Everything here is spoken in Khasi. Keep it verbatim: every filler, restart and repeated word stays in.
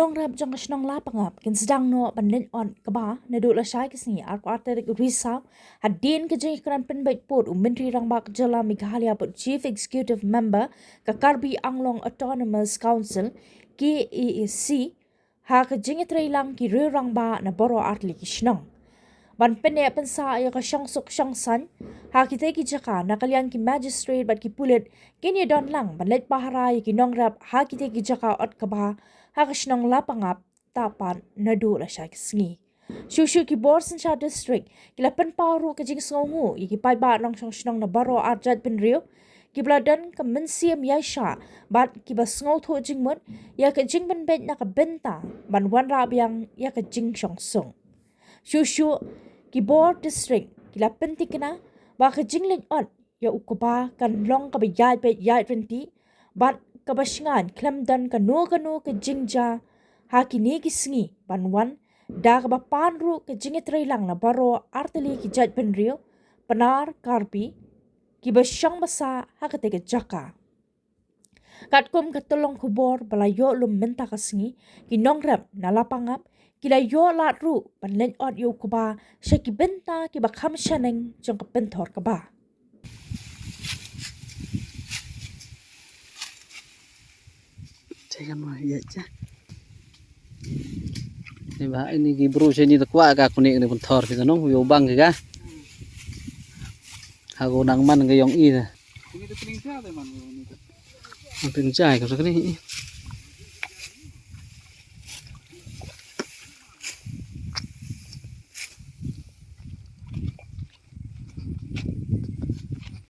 Nongrep jong ka shnong Lapangap kin sdang noh ban leit ot kba naduh lashai ka sngi arphew ar tarik u Risaw, hadien ka jingkren pynbeit pud u Myntri Rangbah ka jylla Meghalaya bad Chief Executive Member ka Karbi Anglong Autonomous Council, K A A C, ha ka jingïatreilang ki riew rangbah na baroh artylli ki shnong. Ban pyneh pynsah ïa ka shongsuk shongsaiñ ha kitei ki jaka, na ka liang ki magistrate bad ki pulit kin ïadon lang ban leit pahara ïa ki nongrep ha kitei ki jaka ot kba ha ka shnong Lapangap, Tapan naduh lashai ka sngi. Shuh shuh ki bor synshar district ki la pynpaw ruh ka jingsngewnguh ïa ki paidbah nongshong shnong na baroh ar jaitbynriew kiba la don ka mynsiem ïaishah bad kiba sngewthuh jingmut ïa ka jingpynbeit na ka bynta ban wanrah biang ïa ka jingshongsuk. Shuh shuh ki bor district ki la pyntikna ba ka jingleit ot ïa u kba kan long kaba ïaid beit ïaid ryntih bad kaba shngaiñ khlem don kano kano ka jingjia ha kine ki sngi ban wan, da kaba pan ruh ka jingïatreilang na baroh artylli ki jaitbynriew, Pnar, Karbi, kiba shong basa ha katei ka jaka. Katkum ka tyllong khubor ba la ïoh lum mynta ka sngi, ki nongrep na Lapangap ki la ïoh lad ruh ban leit ot ïa u kba sha ki bynta kiba kham shaneng jong ka pynthor kba. Te ka ma ïa cha. Ni ba ini ki bru sha ni ta kwah ka kunik ni pynthor ki ta nong ïa u bang ki ka. Ha ko nang man ka ïong i ta. Ini ta pynning cha de man ini ta. Pynning cha ka sa kri.